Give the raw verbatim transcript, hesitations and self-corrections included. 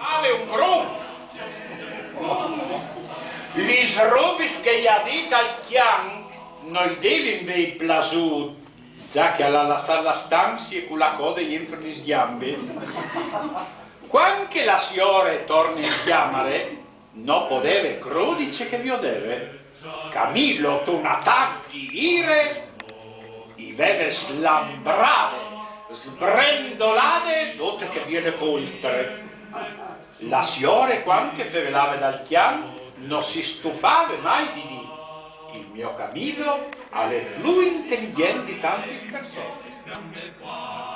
Ave un grum! Lis robis che i à dit al cjan no i devin vei plasût, za che al à lassât la stanzie cu la code jentre lis gjambis. Cuant che la siore e torne in cjamare, no podeve crodi ce che e viodeve. Camilo, to un atac di ire, i veve slambrade, sbrendolade dote chê biele coltre. La siore, cuant che e fevelave dal cjan, no si stufave mai di dî: «Il gno Camilo al è plui inteligjent di tantis personis.»